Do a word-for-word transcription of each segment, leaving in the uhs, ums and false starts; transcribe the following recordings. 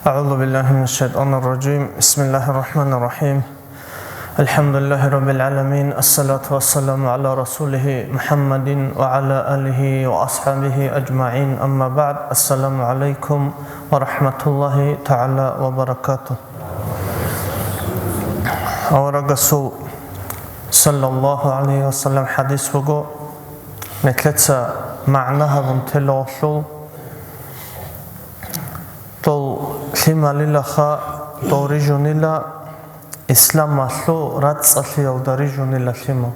أعوذ بالله من الشيطان الرجيم. بسم الله الرحمن الرحيم. الحمد لله رب العالمين. الصلاة والسلام على رسوله محمد وعلى آله وأصحابه أجمعين. أما بعد. السلام عليكم ورحمة الله تعالى وبركاته. Аварагасул саллаллагьу гӀалайгьи ва саллам хӀадис буго, нилъеца магӀна гьабун телогьлъул, дол лъималилаха, дол рижунила, исламалъул рацӀцӀалъиялда рижунила лъимал.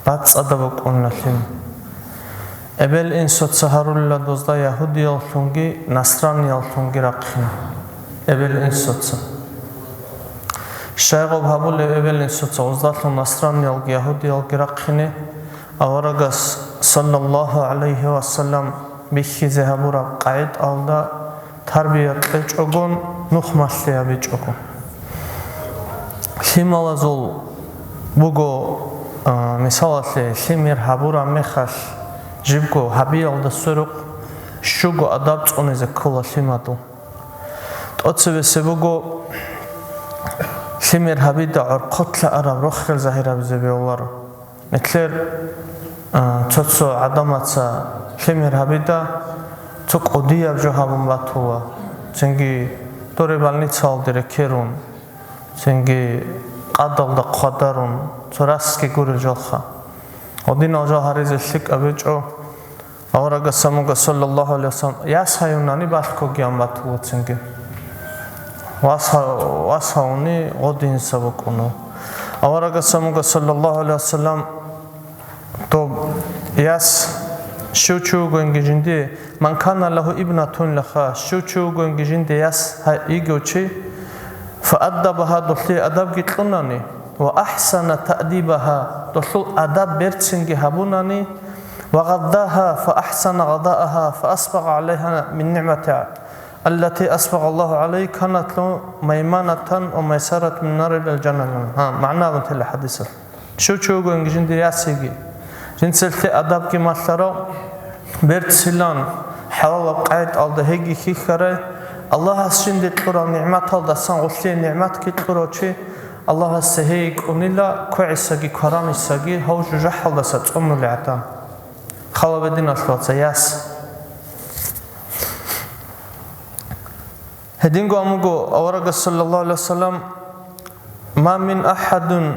РацӀцӀада букӀуна лъимал. Эбел-инсуца гьарулила дозда ягьудияллъунги насранияллъунги рахъине. Эбел-инсуца. Щайгъаб гьабулеб эбел-инсуца гъоздалъун насраниялги ягьудиялги рахъине, аварагас, саллаллагьу гӀалайгьи ва саллам, бихьизе гьабураб къагӀидаялда тарбия кьечӀогон, нух малъи гьабичӀого. Лъималазул буго, а, мисалалъе, лъимер гьабураб мехалъ, жибго гьабиялда сверухъ щуго адаб цӀунизе ккола лъимадул. ТӀоцебесеб буго лъимер гьабида гӀорхъолъа араб рохел загьирабизе бегьуларо. Нилъер, а, цо-цо гӀадамаца лъимер гьабида цо кӀудияб жо гьабун батула, цинги доре больницаялде рекерун, цинги къадалда хъвадарун, цо расги гурел жалха. Гьединал жал гьаризе лъикӀаб гьечӀо. Аварагас амуга, саллаллагьу гӀалайгьи ва саллам, яс гьаюнани балъгогиян батула цинги. Вас гьа-, вас гьавуни гъодинса букӀуна. Аварагас амуга, саллаллагьу гӀалайгьи ва саллам, доб яс щив чи вугониги жиндие, ман кана лагьу ибнатун лаха, щив чи вугониги жиндие яс гьа-, йигев чи, фааддабагьа, долъие адабги кьунани, ва ахӀсана таъдибагьа, долъул адаб берцинги гьабунани, ва гъаддагьа фа ахӀсана гъадаагьа, фа асбагъа гӀалайгьа мин нигӀмати, аллати асбагъаллагьу гӀалайгьа, канат лагьу майманатан ва майсаратан мин нарил жанна. Гьа, магӀна абун тела хӀадисалъ. Щив чи вугониги жиндир ясиги, жинцалъе адабги малъарав, берцилан, хӀалалаб къагӀидаялда гьеги хьихьарай, Аллагьас жинде кьурал нигӀматалдасан гъолъие нигӀматги кьурав чи, Аллагьасда гьей кӀунила квегӀисаги кваранисаги гьав жужахӀалдаса цӀунули гӀадан. Халаб гьединалъ, вацал, яс. Гьединго амуго аварагас, саллаллагьу гӀалайгьи ва саллам, ма мин ахӀадин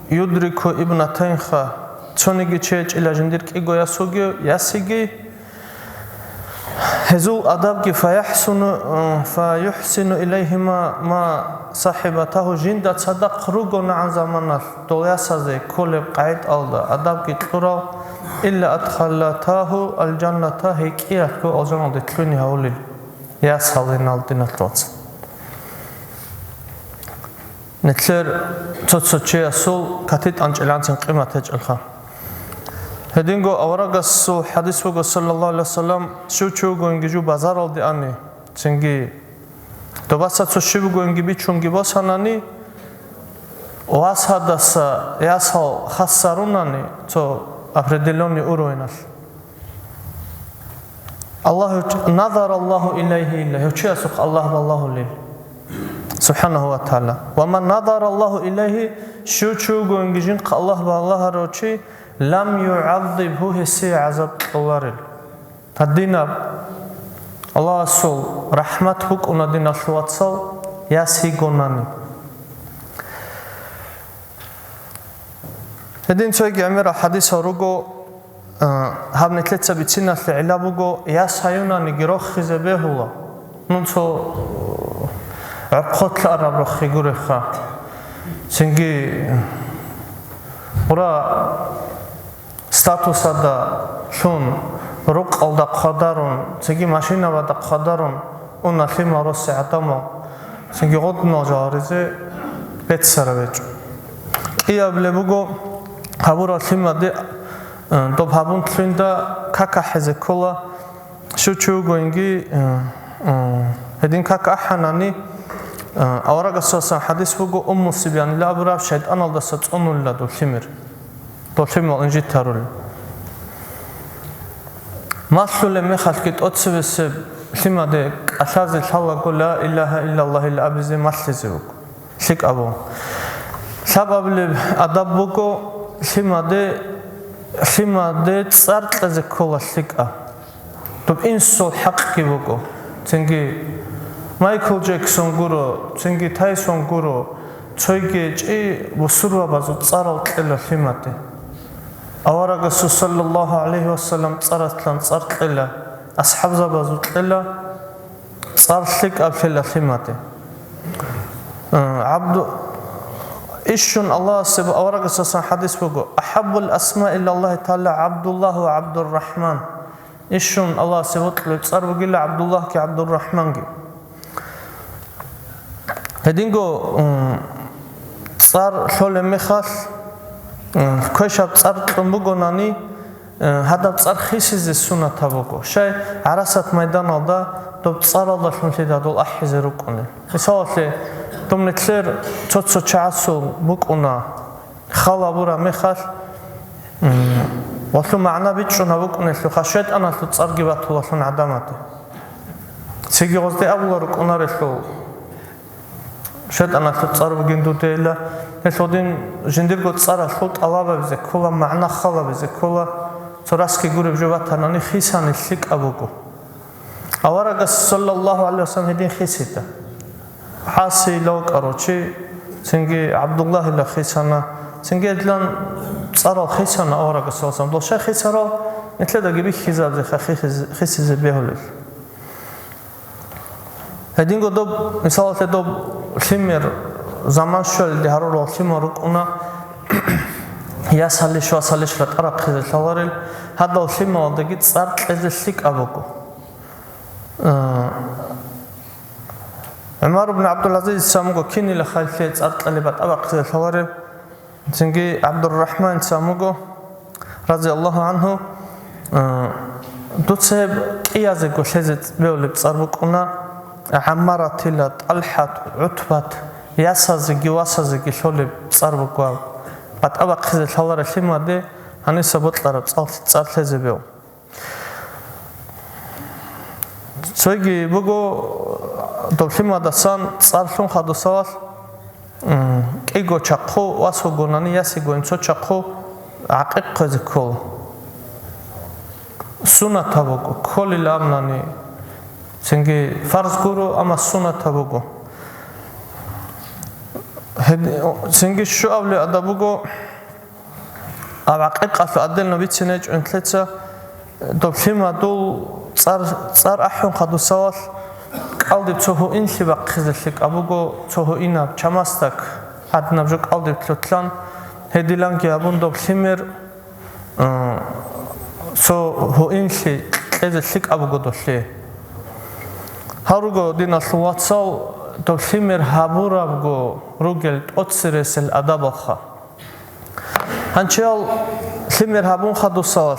юдрику ибнатайнха, цониги чи гьечӀила жиндир кӀиго яс вугев, ясиги, гьезул адабги, фаяхӀсуну, фаюхӀсину илайгьима ма сахӀибатагьу, жинда цадахъ ругонагӀан заманалъ дол ясазе кколеб къагӀидаялда адабги кьурав, илла адхалатагьу алжанната, гьей кӀиялъго алжаналде лъугьине гьавулел. Яс гьалинал, диналъ вацал. Нилъер цо-цо чиясул катитӀанчӀеланцин къимат гьечӀелха. Гьединго аварагасул хӀадис буго, саллаллагьу гӀалайгьи ва саллам, щив чи вугониги жив базаралде ани, цинги добаса цо щиб бугониги бичунги босанани, вас гьадаса ясал хасарунани цо определённый уровеналъ. Аллагь, назара Аллагьу илайгьи илла, гьев чиясухъ Аллагь балагьулел, субхӀанагьу ва тагӀала. Ва ман назара Аллагьу илайгьи, щив чи вугониги жинхъ Аллагь балагьарав чи, лам югӀаззибгьу, гьесие гӀазаб кьоларел. Гьадинаб Аллагьасул рахӀмат букӀуна, диналъ вацал, яс йигонани. Гьедин цоги гӀемерал хӀадисал руго, а, гьаб нилъеца бициналъе гӀилла буго, яс гьаюнаниги рохизе бегьула. Мун цо, э, гӀорхъолъа араб рохи гуребха. Цинги гъура статусалда лъун, рукъалда хъвадарун, цинги машинабада хъвадарун, уна лъимал россе гӀадамал, цинги гъодинал жал гьаризе беццараб гьечӀо. КӀиабилеб буго, гьабурал лъимаде, э, доб гьабун лъугьинда как ахӀизе ккола, щив чи вугониги, э, э, гьедин как ахӀанани, э, аварагасдасан хӀадис буго, Умму Сибянила абураб шайтӀаналдаса цӀунулила дов лъимер. Дов лъимал инжит гьарулел. Малъулеб мехалъги тӀоцебесеб лъимаде Алъазе лъалаго ла илагьа иллаллагьил абизе малъизе вуго. ЛъикӀаб буго. Лъабабилеб адаб буго лъимаде, лъимаде цӀар кьезе ккола лъикӀаб. Доб инсул хӀакъги буго. Цинги Майкл Джексон гуро, цинги Тайсон гуро, цойги чи бусурбабазул цӀарал кьела лъимаде. Аварагасул саллаллагьу гӀалайгьи вассалам цӀаратлъан цӀар кьела, асхӀабзабазул кьела, цӀар лъикӀаб лъела лъимаде. Э, ГӀабду-, ишшун Аллагьасе, аварагасасан хадис буго: «Ахаббул асма илаллагьи тагӀала ГӀабдуллагь ва ГӀабдуррахӀман». Ишшун Аллагьасе бокьулеб цӀар бугила ГӀабдуллагьги ГӀабдуррахӀманги. Гьединго, м, цӀар лъолеб мехалъ, м, квешаб цӀар кьун бугонани, э, гьадаб цӀар хисизе суннатаб буго. Щай, гӀарасат майданалда доб цӀаралдалъунлъидал дол ахӀизе рукӀунел. Мисалалъе, доб нилъер цо-цо чагӀасул букӀуна, хал гьабураб мехалъ, м, гъолъул магӀна бичӀчӀун гьабукӀунелъулха, шайтӀаналъул цӀарги батулалъун гӀадамаде. Цинги гъозде абула рукӀунарелъул, шайтӀаналъул цӀар бугин дудейила, гьелъ гъодин жиндирго цӀаралъул тӀалабабизе ккола, магӀна халабизе ккола, цо расги гуреб жо батанани хисани лъикӀаб буго. Аварагас саллаллагьу гӀалайгьи вассалам гьедин хисита. ГӀасила вукӀарав чи, цинги ГӀабдуллагьила хисана, цинги гьедлъан цӀарал хисана аварагас саллаллагьу гӀалайгьи вассалам. Дол щай хисарал, нилъедаги бихьизабизе ха хисизе, хисизе бегьулел. Гьединго доб, мисалалъе, доб лъимер заман щвелалде гьарурал лъимал рукӀуна, ясалищ, васалищ ратӀа рахъизе лъаларел, гьадал лъималдаги цӀар кьезе лъикӀаб буго. Э, ГӀумар ибн ГӀабдулгӀазизица амуго кинила хайлъе цӀар кьалеб батӀа бахъизе лъалареб, цинги ГӀабдуррахманица амуго, разияллагьу гӀанху, э, дуца гьеб кӀиязего лъезе бевлеб цӀар букӀуна, ГӀаммаратила, ТӀалхӀат, ГӀутбат, ясазеги васазеги лъолеб цӀар буго гьаб. БатӀа бахъизе лъалареб лъимаде гьаниса бокьараб цӀар, цӀар лъезе бев. Цойги буго, доб лъимадасан цӀар лъун хадусалъ, м, кӀиго чахъу вас вугонани, ясигоин цо чахъу гӀакъикъ хъвезе ккола. Суннатаб буго, кколил амнани, цинги фарз гуро, амма суннатаб буго. Гьед-, цинги щуабли адаб буго, Гьаб гӀакъикъалъул отдельно бицине гьечӀо нилъеца, доб лъимадул цӀар, цӀар ахӀун хадусалъ, кӀалдиб цо гьуинлъи бахъизе лъикӀаб буго, цо гьуинаб, чамасдак гьадинаб жо кӀалдиб лъутлъан, гьедиланги гьабун доб лъимер, м, цо гьуинлъи кьезе лъикӀаб буго долъе. Гьал руго, диналъул вацал, доб лъимер гьабурабго ругел тӀоцересел адабалха. Гьанчиял лъимер гьабун хадусалъ,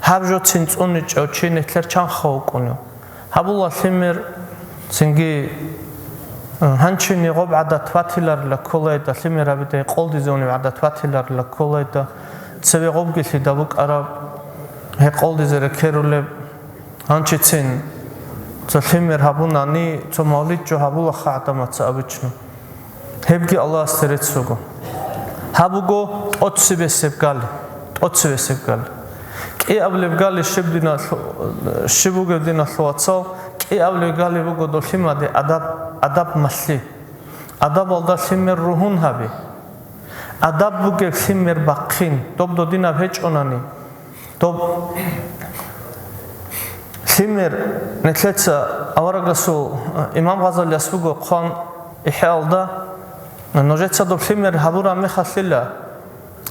гьаб жоцин цӀуничӀев чи нилъер чанха вукӀунев. Гьабула лъимер, цинги, э, гьанчине гъоб гӀадат батиларила кколайда, лъимер гьабида гьекъолдизе унеб гӀадат батиларила кколайда, цеве гъобги лъида букӀараб, гьекъолдизе рекерулеб. Гьанчицин цо лъимер гьабунани, цо мавлид жо гьабулаха гӀадамаца обычно. Гьебги Аллагьасде рецц буго. Гьаб буго тӀоцебесеб гали, тӀоцебесеб гали. КӀиабилеб гали щиб диналъу-, щиб бугеб, диналъул вацал, кӀиабилеб гали буго доб лъимаде адаб, адаб малъи. Адабалда лъимер ругьун гьаби. Адаб бугеб лъимер бахъин, доб додинаб гьечӀонани, доб лъимер нилъеца аварагасул, э, имам Гъазалияс буго хъван ИхӀяалда, нужеца доб лъимер гьабураб мехалъила,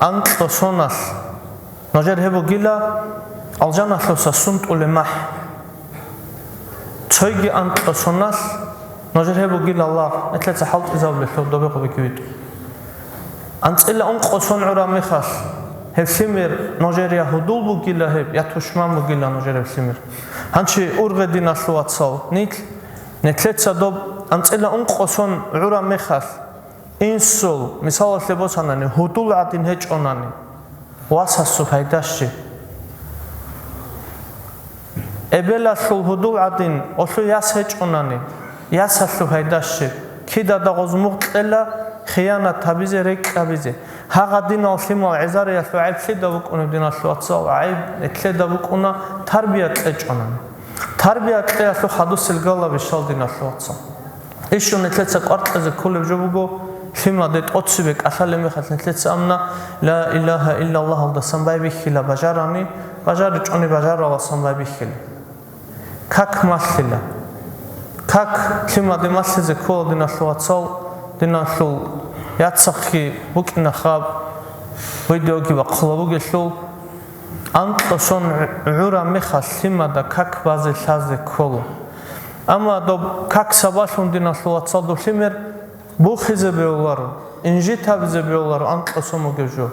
анкьго соналъ нужер гьеб бугила алжаналъуса сунтӀулеб махӀ. Цойги анкьго соналъ нужер гьеб бугила лагъ, нилъеца хӀалтӀизабулелъул добе гъобиги витӀун. АнцӀила ункъо сон гӀураб мехалъ, гьеб лъимер нужер я гьудул бугила гьеб, я тушман бугила нужер гьеб лъимер. Гьанчи ургъе, диналъул вацал, нилъ, нилъеца доб анцӀила ункъо сон гӀураб мехалъ, инсул, мисалалъе босанани, гьудул гӀадин гьечӀонани, васасул пайда щиб? Эбелалъул гьудул гӀадин, гъолъул яс гьечӀонани, ясалъул гьайдащи, кидада гъоз мугъ кьела, хиянат гьабизе, рекӀкӀ гьабизе. Гьагъадинал лъимал гӀезариялъул гӀайб лъида букӀунеб, диналъул вацал? ГӀайб лъида букӀуна, тарбия кьечӀонани. Тарбия кьеялъул хадусел галаби щал, диналъул вацал. Ишо нилъеца кӀваркьазе кколеб жо буго, лъимаде тӀоцебе кӀалъалеб мехалъ нилъеца амна, ла илагьа иллаллагьалдасан байбихьила бажарани, бажаричӀони бажараласан байбихьила. Как малъила. Как лъимаде малъизе ккола, диналъул вацал, диналъул яцахъги букӀина хаб, видеоги бахъула бугелъул, анкьа сон гӀураб мехалъ лъимада как базе лъазе ккола. Амма доб как сабаблъун, диналъул вацал, доб лъимер бухизе бегьуларо, инжит гьабизе бегьуларо анкьа сон бугеб жо.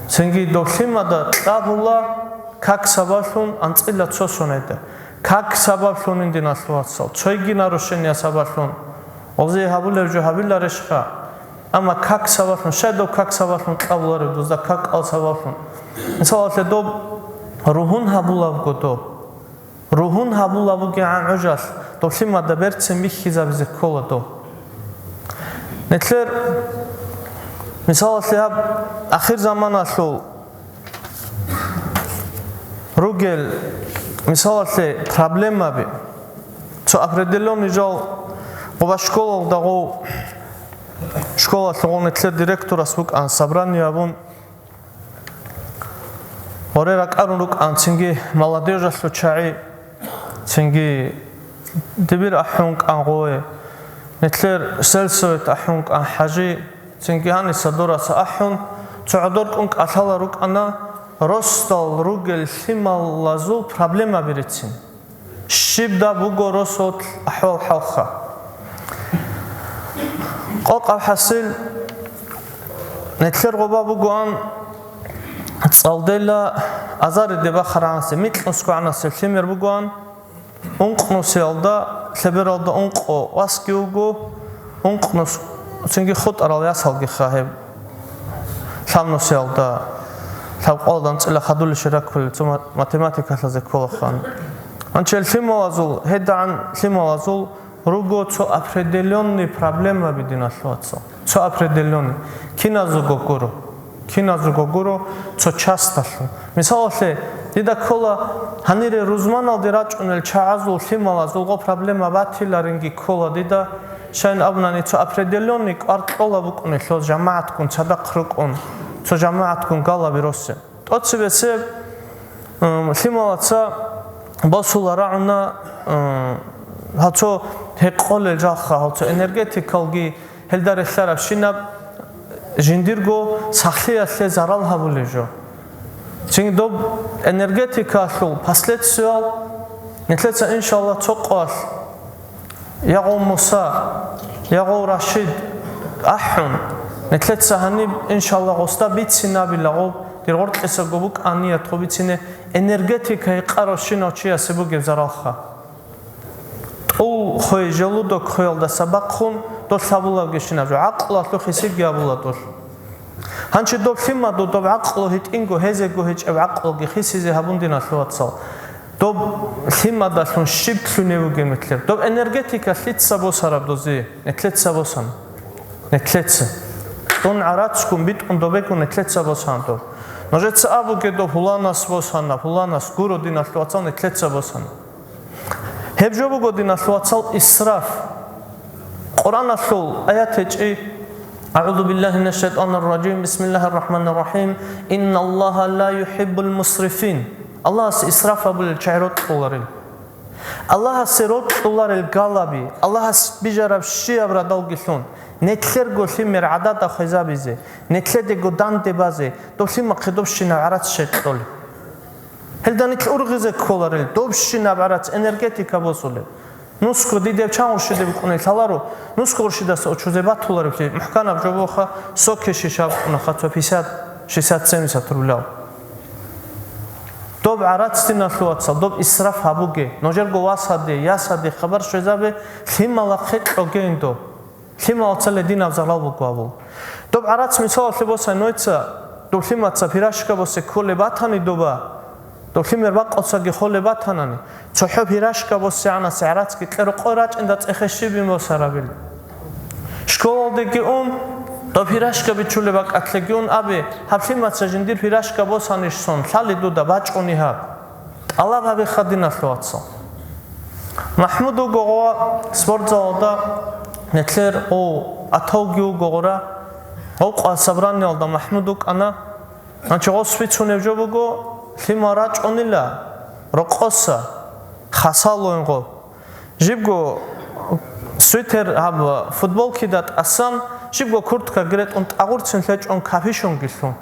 Цинги доб лъимада кьабула как сабаблъун анцӀила цо сонайда. Как сабаблъунин, диналъул вацал, цойги нарушение сабаблъун. Гъозие гьабулеб жо гьабиларищха? Амма как сабаблъун, щай доб как сабаблъун кьабулареб, дузда как кьал сабаблъун? Мисалалъе, доб ругьун гьабулабго доб. Ругьун гьабулаб бугегӀан гӀужалъ, доб лъимада берцин бихьизабизе ккола доб. Нилъер, мисалалъе, гьаб ахир заманалъул ругел, мисалалъе, проблемаби, цо определённый жал гъоба школалда гъов, школалъугъун нилъер директорас букӀан собрание абун, гъоре ракӀарун рукӀан цинги молодёжалъул чагӀи, цинги дибир ахӀун кӀан гъове, нилъер сельсовет ахӀун кӀан хӀажи, цинги гьаниса дораса ахӀун, цо гӀодор кӀун кӀалъала рукӀана росдал ругел лъималазул проблемаби рицин. Щиб даб буго росулъ ахӀвал-хӀалха? Къокъаб хӀасил, нилъер гъоба бугоан цӀалдела азариде бахарагӀанасе, микьнусгогӀанасе лъимер бугоан, ункънусиялда, лъебералда ункъо васги вуго, ункънус, цинги хутӀарал ясалги ха гьеб. Лъабнусиялда, лъабкъоялда анцӀила хадули шираккулел цо ма-, математикалъазе кколаха. Анчел лъималазул, гьедагӀан лъималазул руго цо определённый проблемаби, диналъул вацал. Цо определённый. Киназего гуро. Киназего гуро цо часталъул. Мисалалъе, дида ккола, гьанире рузманалде рачӀунел чагӀазул лъималазулго проблема батиларинги ккола дида, щайин абунани, цо определённый кӀвар кьола букӀунелъул жамагӀатгун цадахъ рукӀун, цо жамагӀатгун галаби росе. ТӀоцебесеб, м, лъималаца босула рагӀуна, м, гьацо гьекъолел жалха, гьацо энергетикалги гьелда релълъарабщинаб жиндирго сахлъиялъе зарал гьабулеб жо. Цин доб энергетикалъул последствиял нилъеца, иншалла, цо къоялъ, ягъов Муса, ягъов Рашид ахӀун, нилъеца гьаниб, иншалла, гъосда бицинабила гъоб, дир гъоркьисаго букӀа ният гъоб бицине, энергетика гьекъарав щинав чиясе бугеб заралха. ТӀул хвей, желудок хвеялдаса бахъун дол гьабулабги щинаб жо, гӀакълалъухъ хисиги гьабула дол. Гьанчи доб лъимаду доб гӀакълу гьитӀинго, гьезего гьечӀеб гӀакълуги хисизе гьабун, диналъул вацал. Доб лъимадалъун щиб лъуне вугеб нилъер? Доб энергетика лъица босараб дозе? Нилъеца босана. Нилъеца. Дун гӀарацгун битӀун добегун нилъеца босана доб. Нужеца абуге доб: «Пуланас босана, пуланас», гуро, диналъул вацал, нилъеца босана. Гьеб жо буго, диналъул вацал, исраф. Къуръаналъул аят гьечӀи: «أعوذ بالله من الشيطان الرجيم. بسم الله الرحمن الرحيم. إن الله لا يحب المسرفين». Аллагьас исраф гьабулел чагӀи рокьуларел. Аллагьасе рокьуларел галаби, Аллагьас бижараб щияб радалги лъун, нилъерго лъимер гӀадада хвезабизе, нилъедего данде базе, доб лъимахъе добщинаб гӀарац щай кьолеб? Гьелда нилъ ургъизе кколарел, добщинаб гӀарац, энергетика босулеб. Нусго диде чан гъурщиде букӀунел лъаларо, нусго гъурщидаса учузе батуларевлъи мухӀканаб жо бугоха, соке шиша букӀунаха, цо пятьдесят, шестьдесят, семьдесят рублял. Доб гӀарац, диналъул вацал, доб исраф гьабуге, нужерго васаде, ясаде хабар щвезабе, лъималахъе кьогейин доб. Лъималаца лединаб зарал буго абул. Доб гӀарац мисалалъе босай нойца, доб лъимаца пирашка босе кколеб батани доба, Дов лъимер бакъоцаги холеб батанани, цохӀо пирашка босегӀана, сигӀрацги кье, рокъой рачӀинда цӀехе щибин босарабил. Школалдеги ун, дов пирашка бичулеб бакӀалъеги ун абе, гьаб лъимаца жиндир пирашка босанищ сон, лъали дуда бачӀуни гьаб. ТӀалаб гьабиха, диналъул вацал. МахӀмуд вуго гъова спортзалалда, нилъер гъов Атовги вуго гъора, гъов къвал собраниялда МахӀмуд вукӀана. Гьанчи гъос бицунеб жо буго, лъимал рачӀунила рокъоса, хасалугьин гъо. Жибго свитер гьаб футболкида тӀасан, жибго курткаги ретӀун тӀагъурцин лъечӀун капишунги лъун.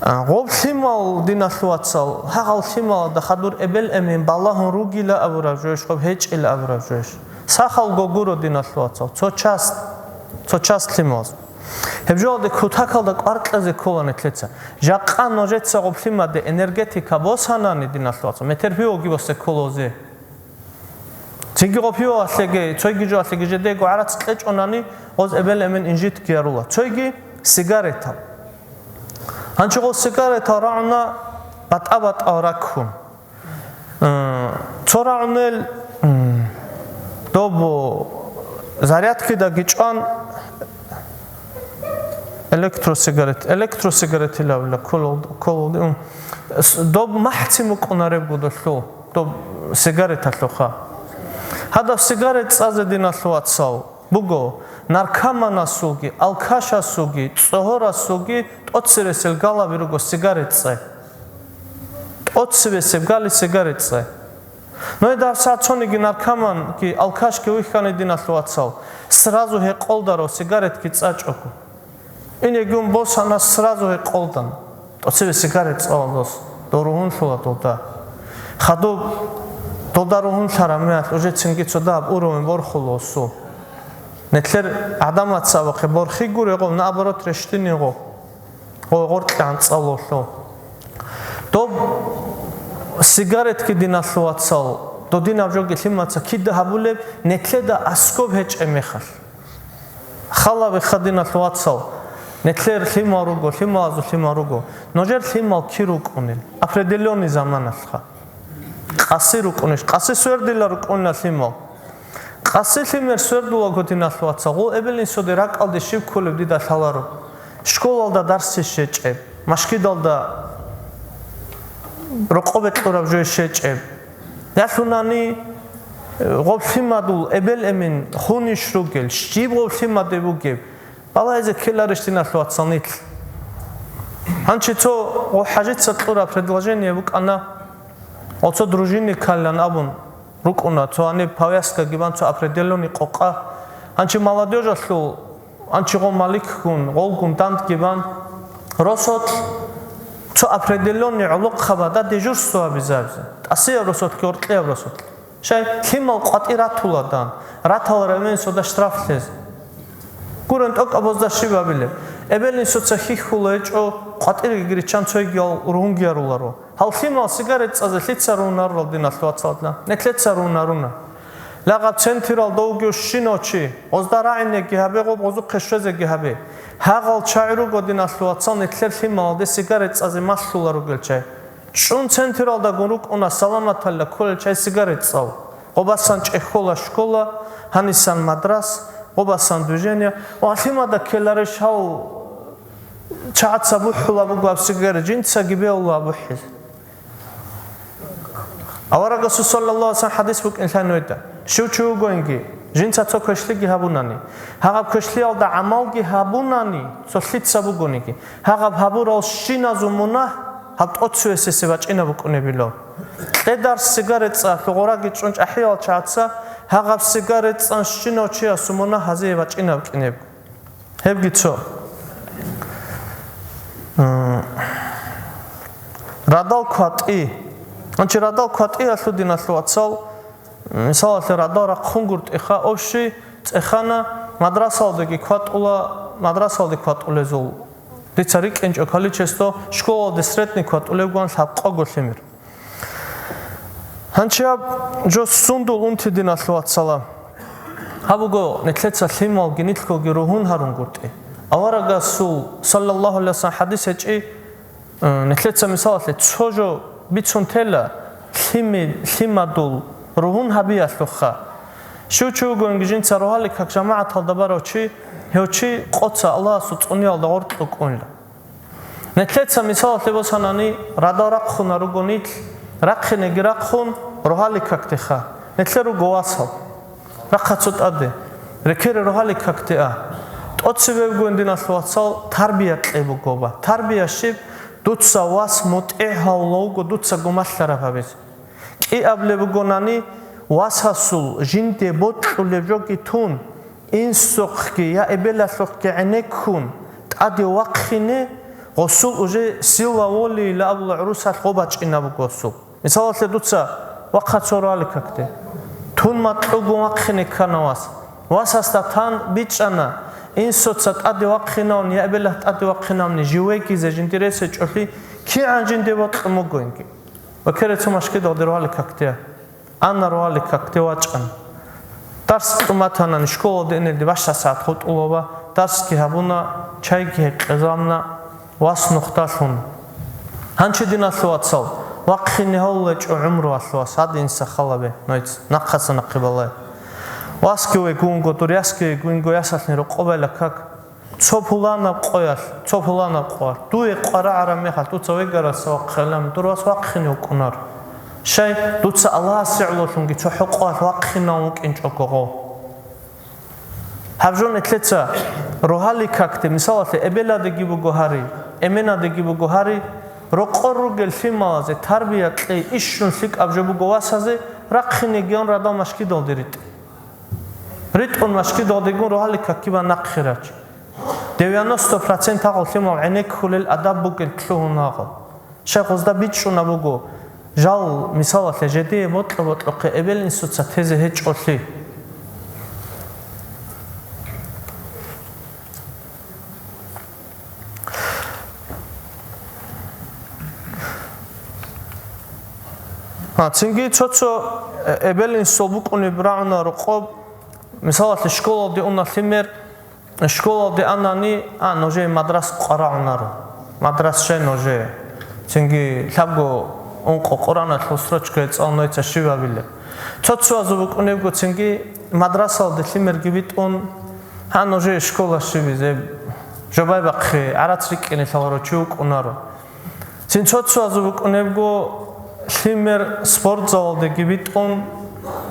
А, гъоб лъимал, диналъул вацал, гьагъал лъималада хадур эбел-эмен балагьун ругила абураб жоеш, гъоб гьечӀила абураб жоеш. Сахалго гуро, диналъул вацал, цо част, цо част лъималаз. Гьеб жоялде кутакалда кӀвар кьезе ккола нилъеца. Жакъа нужеца гъоб лъимаде энергетика босанани, диналъул вацал, метер пивоги босе кколозе. Цинги гъоб пивоялъеги, цойги жоялъеги жедего гӀарац кьечӀонани, гъоз эбел-эмен инжитги ярула. Цойги сигаретал. Гьанчи гъоз сигаретал рагӀуна батӀа-батӀал раккун. М, цо рагӀунел, м, доб зарядкидаги чӀван электросигарет, электросигаретилавила кколал-, кколалде, м, с-, доб махӀцин букӀунареб гудолъул, доб сигареталъухъа. Гьадаб сигарет цӀазе, диналъул вацал, буго наркоманасулги, алкашасулги, цӀогьорасулги тӀоцебесеб галаби руго сигарет цӀе. ТӀоцебесеб гали сигарет цӀе. Нужеда гьабсагӀат цониги наркоманги алкашги вихьани, диналъул вацал, сразу гьекъолдаро сигаретги цӀачӀого. Инеги ун босана, сразу гьекъолдан. ТӀоцебе сигарет цӀалалдос, дов ругьунлъула долда. Хадуб долда ругьунлъараб мехалъ, уже цинги цо дагьаб уровень борхула осу. Нилъер гӀадамаца абухъе борхи гурегъов, наоборот, рещтӀинегъов. Гъо-, гъоркье анцӀалулъул. Доб сигаретги, диналъул вацал, додинаб жоги лъимаца кида гьабулеб, нилъеда аскӀоб гьечӀеб мехалъ. Халабиха, диналъул вацал, нилъер лъимал руго, лъималазул лъимал руго. Нужер лъимал кир рукӀунел? Определённый заманалъха. Къаси рукӀунищ? Къаси свердила рукӀунила лъимал. Къаси лъимер свердулаго, диналъул вацал, гъо эбел-инсуде ракӀалде щиб кколеб дида лъаларо. Школалда дарси щечӀеб, машгидалда рокъобе кьураб жо щечӀеб. Ялъунани, э, гъоб лъимадул эбел-эмен хунищ ругел, щиб гъоб лъимаде бугеб, балагьизе ккеларищ, диналъул вацал, нилъ? Гьанчи цо гъо хӀажица кьураб предложение букӀана, оцо дружинникалилан абун рукӀуна, цо гьаниб повязкаги бан, цо определённый къокъа. Гьанчи молодёжалъул, гьанчи гъо маликгун, гъолгун дандги бан, росулъ цо определённый гӀолохъабада дежурство гьабизабизе, тӀасияб росулъги, гьоркьияб росулъ. Щай, лъимал къватӀир ратула дан, ратал равен сода штраф лъез. Гурен тӀокӀабазда щиб абилеб? Эбел-инсуца хьихьула гьечӀо, къватӀирги риччан цойгиял ругьунги яруларо. Гьал лъимал сигарет цӀазе лъица ругьунарурал, диналъул вацалла? Нилъеца ругьунаруна. Лагъаб централда вугев щинав чи, гъозда рагӀинеги гьабе, гъоб гъозухъе щвезеги гьабе. Гьагъал чагӀи руго, диналъул вацал, нилъер лъималалде сигарет цӀазе малъула ругел чагӀи. ЧӀун централдагун рукӀуна саламаталда кколел чагӀи сигарет цӀал. Гъобасан чӀехьола школа, гьанисан мадрас, гъобасан движение. Ва лъимада ккеларищ гьав чагӀаца бухӀула буго гьаб сигарет, жинцаги бегьула бухӀизе. Аварагасул саллаллагьу гӀалайгьи ва саллам хӀадис букӀин лъай нужеда. Щив чи вугониги, жинца цо квешлъиги гьабунани, гьагъаб квешлъиялда гӀамалги гьабунани, цо лъица бугониги, гьагъаб гьабурал щиназул мунагь гьаб тӀоцевесесе бачӀинаб букӀунебилав. Кьедар сигарет цӀа, лъугъораги чӀун чӀахӀиял чагӀаца, гьагъаб сигарет цӀан щинав чиясул мунагь гьазие бачӀинаб кӀинеб. Гьебги цо. М, радал кватӀи. Анчи радал кватӀиялъул, диналъул вацал, мисалалъе, радал рахъун гуртӀиха, общий цӀехана, мадрасалдаги кватӀула, мадрасалде кватӀулезул. Дица рикӀкӀинчӀо количество, школалде средний кватӀулеб гуан лъабкъого лъимер. Гьанчи гьаб жо сундул унти, диналъул вацала? Гьаб буго, нилъеца лъималги нилъгоги ругьун гьарун гуртӀи. Аварагасул, саллаллагьу гӀалайгьи ва саллам, хӀадис гьечӀи, Э, нилъеца мисалалъе цо жо бицун тела лъими-, лъимадул ругьун гьабиялъухъа. Щив чи вугониги жинца рогьалил как жамагӀаталда барав чи, гьев чи къоца Аллагьасул цӀуниялда гъоркье кӀунила. Нилъеца мисалалъе босанани, радал рахъуна руго нилъ, рахъинеги рахъун, рогьалил какдеха. Нилъер руго васал. Рахъа цо тӀаде. Рекере рогьалил какде а. ТӀоцебе бугони, диналъул вацал, тарбия кьей бугоба. Тарбия щиб? Дуца вас мутӀигӀ гьавулавго дуца гумалъараб гьабизе. КӀиаблеб бугонани, васасул жинде бокьулеб жоги тун, инсухъги я эбелалъухъги гӀенеккун, тӀаде вахъине, гъосул уже сила воли абула гӀурусалъ гъо бачӀинаб буго гъосул. Мисалалъе, дуца вахъа цо раликакде. Тун макьугун вахъине ккана вас. Васасда тан бичӀчӀана, инсуца тӀаде вахъинавни, я эбелалъ тӀаде вахъинавни, живегизе жиндир ресечӀолъи, кигӀан жинде бокьун бугоинги. Ва керецо машгидалде раликакде. Анна раликакде вачӀана. Дарс кьун батанани, школалде инелде бащдасагӀат хутӀулаба, дарсги гьабуна, чайги гьекъезабна. Вас нухда лъун. Гьанчи, диналъул вацал, вахъине гьавулечӀо гӀумруялъ вас, гьадин сахалабе, нойц, нахъаса нахъе балай. Васги вегунго, дур ясги вегунго, ясалъни рокъобайла как. Цо пуланаб къоялъ, цо пуланаб къоялъ, дуе къварагӀараб мехалъ дуца вегараса вахъилан, дур вас вахъине вукӀунар. Щай, дуца Аллагьасе гӀололъунги цо хӀукъуялъ вахъинавун вукӀинчӀого гъо. Гьаб жо нилъеца рогьалил какде, мисалалъе, эбеладеги буго гьари, эменадеги буго гьари, рокъор ругел лъималазе тарбия кьей ишшун лъикӀаб жо буго васазе рахъинегиан радал машгидалде ритӀе. РитӀун машгидалдегун рогьалил какги бан нахъе рач. Девяносто процент гьагъал лъимал гӀенеккулел адаб бугел лъугьун гьагъал. Щайгъузда бичӀчӀунаб буго, жал, мисалалъе, жедие бокьа-бокьухъе эбел-инсуца тезе гьечӀолъи. А, цинги цо-цо, э, эбел-инсул букӀунеб рагӀуна рокъоб, мисалалъе, школалде уна лъимер, школалде анани, а, нужее мадрас къварагӀунаро. Мадрас щай нужее? Цинги лъабго ункъо Къуръаналъул строчка цӀал нойца щиб гьабилеб? Цо-цоязул букӀунебго цинги мадрасалде лъимерги битӀун, гьа, нужее школа щибизе, жобай бахъе, гӀарац рикӀкӀине лъаларо чи вукӀунаро. Цин цо-цоязул букӀунебго лъимер спортзалалдеги битӀун,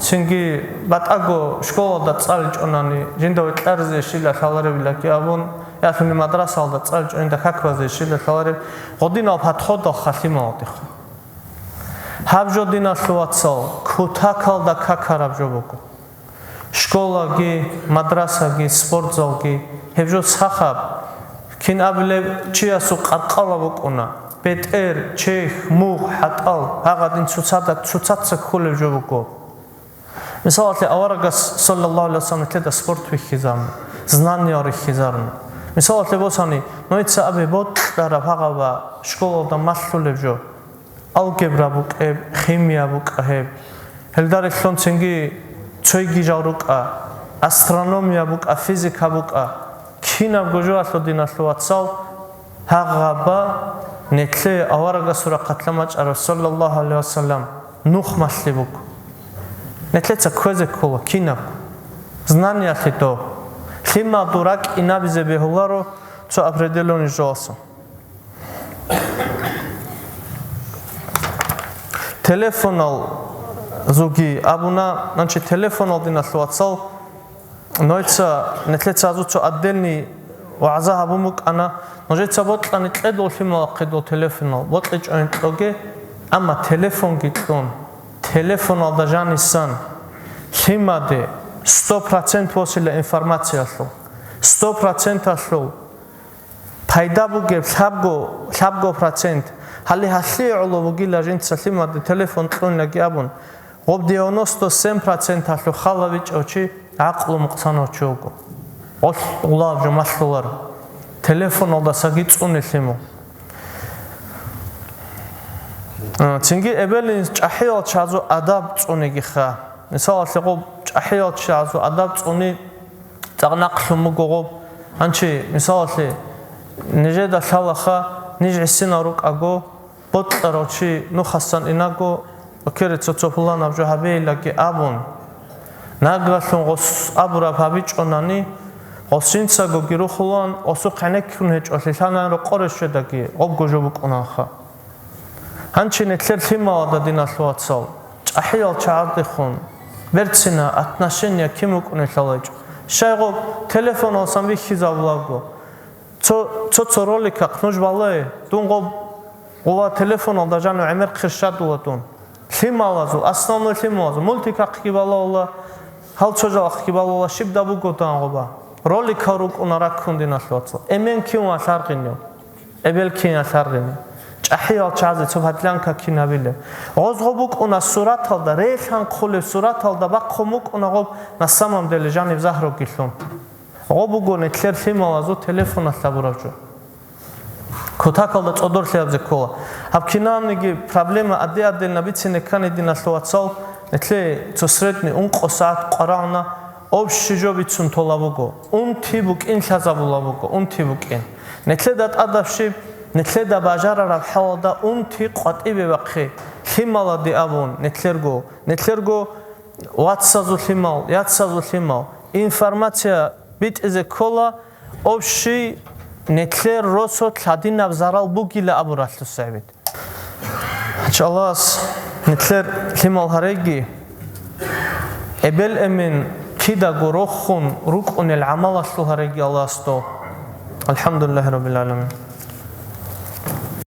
цинги батӀаго школалда цӀаличӀонани, жинда векьаризе щила лъаларебилаки абун, ялъуни мадрасалда цӀаличӀонинда хьакбазе щила лъалареб, гъодинал подходалха лъималалдехун. Гьаб жо, диналъул вацал, кутакалда какараб жо буго. Школаги, мадрасаги, спортзалги, гьеб жо сахаб. Кин абулеб чиясул къаркъала букӀуна, бетӀер, чехь, мугъ, хӀатӀал, гьагъадин цоцазда, цоцаца кколеб жо буго. Мисалалъе, аварагас, саллаллагьу гӀалайгьи вассалам, нилъеда спорт бихьизарна, знание рихьизарна. Мисалалъе босани, нойца абе бокьараб гьагъаба школалда малъулеб жо. Алгебра букӀеб, химия букӀа гьеб. Гьелда релълъун цинги цойги жал рукӀа, астрономия букӀа, физика букӀа. Кинабго жоялъул, диналъул вацал, гьагъаба нилъее аварагасул рахъалъа бачӀараб, саллаллагьу гӀалайгьи вассалам, нух малъи буго. Нилъеца кквезе ккола кинабго. Знаниялъе дов. Лъимал дур ракӀ инабизе бегьуларо цо определённый жоялъул. Телефоналзулги абуна, значит, телефонал, диналъул вацал, нойца, нилъеца азуцо отдельный вагӀза гьабун букӀана, нужеца бокьани кьедул лъималахъе дол телефонал, бокьичӀони кьоге, амма телефонги кьун, телефоналда жанисан лъимаде сто процент восила информациялъул, сто проценталъул пайда бугеб лъабго, лъабго процент. Гьале гьалъие гӀоло бугила жинца лъимаде телефон кьунилаги абун, гъоб девяносто семь проценталъул хала бичӀав чи гӀакълу мукъсанав чи вуго. Гъолъ гъулаб жо малъуларо. Телефоналдасаги цӀуне лъимал. А, цинги эбелин чӀахӀиял чагӀазул адаб цӀунегиха. Мисалалъе, гъоб чӀахӀиял чагӀазул адаб цӀуни цӀакъ нахълъун буго гъоб. Гьанчи, мисалалъе, нижеда лъалаха, Ниж гӀисинал рукӀаго, бокьарав чи нухасан инаго, кире цо-цо пуланаб жо гьабейилаги абун, нагагьлъун гъос абураб гьабичӀонани, гъос жинцагоги рухулан, гъосухъ гӀенеккун гьечӀолъи лъанан рокъоре щведаги гъобго жо букӀунанха. Гьанчи нилъер лъималада, диналъул вацал, чӀахӀиял чагӀаздехун, берцина отношения кин букӀунелъал гьечӀо. Щайгъуб телефоналсан бихьизабулаго. Цо, цо-цо роликахъ нуж бале, дун гъоб гъуба телефоналда жанив гӀемер хъирщадула дун. Лъималазул, основной лъималазул, мультикахъги балавула, гьал цо жалахъги балавула, щибда буго дан гъуба. Роликал рукӀуна раккун, диналъул вацал. Эмен кин ва лъаргъинев. Эбел кин я лъаргъинев. ЧӀахӀиял чагӀазе цо подлянка кин гьабилеб. Гъоз гъо букӀуна сураталда, релъанхъулеб сураталда бахъун букӀуна гъоб, на самом деле жаниб загьруги лъун. Гъо буго нилъер лъималазул телефоналъ гьабураб жо. Кутакалда цӀодорлъиябзе ккола. Гьаб кинабниги проблема аде-адел набицине ккани, диналъул вацал, нилъее цо средний ункъо сагӀат къварагӀуна, общий жо бицун тола буго, унти букӀин лъазабула буго, унти букӀин. Нилъеда тӀадаб щиб, нилъеда бажарараб хӀалалда унти къватӀибе бахъе, лъималади абун, нилъерго, нилъерго вацазул лъимал, яцазул лъимал, информация битӀизе ккола, общий нилъер росулъ гьадинаб зарал бугила абуралъус гӀебид. Гьанчи Аллагьас нилъер лъимал гьареги, эбел-эмен кидаго рохун рукӀунел гӀамалалъул гьареги Аллагьас дол. АлхӀамдулиллагьи раббил гӀаламин.